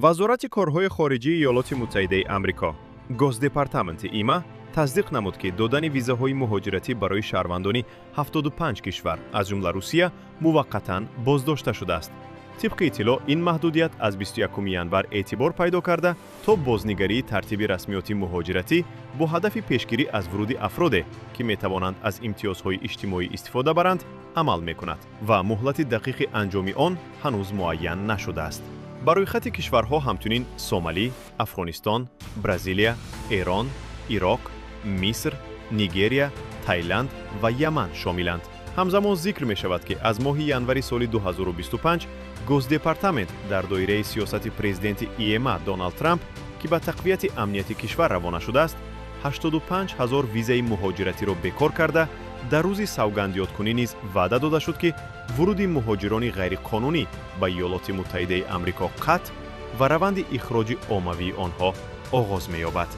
Вазорати корҳои хориҷии Иёлоти Муттаҳидаи Амрико, Госдепартаменти ИМА, тасдиқ намуд, ки додани визаҳои муҳоҷиратӣ барои шаҳрвандони 75 кишвар, аз ҷумла Русия, муваққатан боздошта шудааст. Тибқи иттилоъ, ин маҳдудият аз 21 январ эътибор пайдо карда, то бознигарии тартиби расмиёти муҳоҷиратӣ бо ҳадафи пешгирӣ аз вуруди афроде, ки метавонанд аз имтиёзҳои иҷтимоӣ истифода баранд, амал мекунад ва муҳлати дақиқи анҷоми он ҳанӯз муайян нашудааст. Ба рӯйхати кишварҳо ҳамчунин Сомалӣ, Афғонистон, Бразилия, Эрон, Ироқ, Миср, Нигерия, Тайланд ва Яман шомиланд. Ҳамзамон зикр мешавад, ки аз моҳи январи соли 2025 Госдепартамент дар доираи сиёсати президенти ИМА Доналд Трамп, ки ба тақвияти амнияти кишвар равона шудааст, 85 ҳазор визаи муҳоҷиратиро бекор карда, дар рӯзи савгандёдкунӣ низ ваъда дода шуд, ки вуруди муҳоҷирони ғайриқонунӣ ба Иёлоти Муттаҳидаи Амрико қатъ ва раванди ихроҷи оммавии онҳо оғоз меёбад.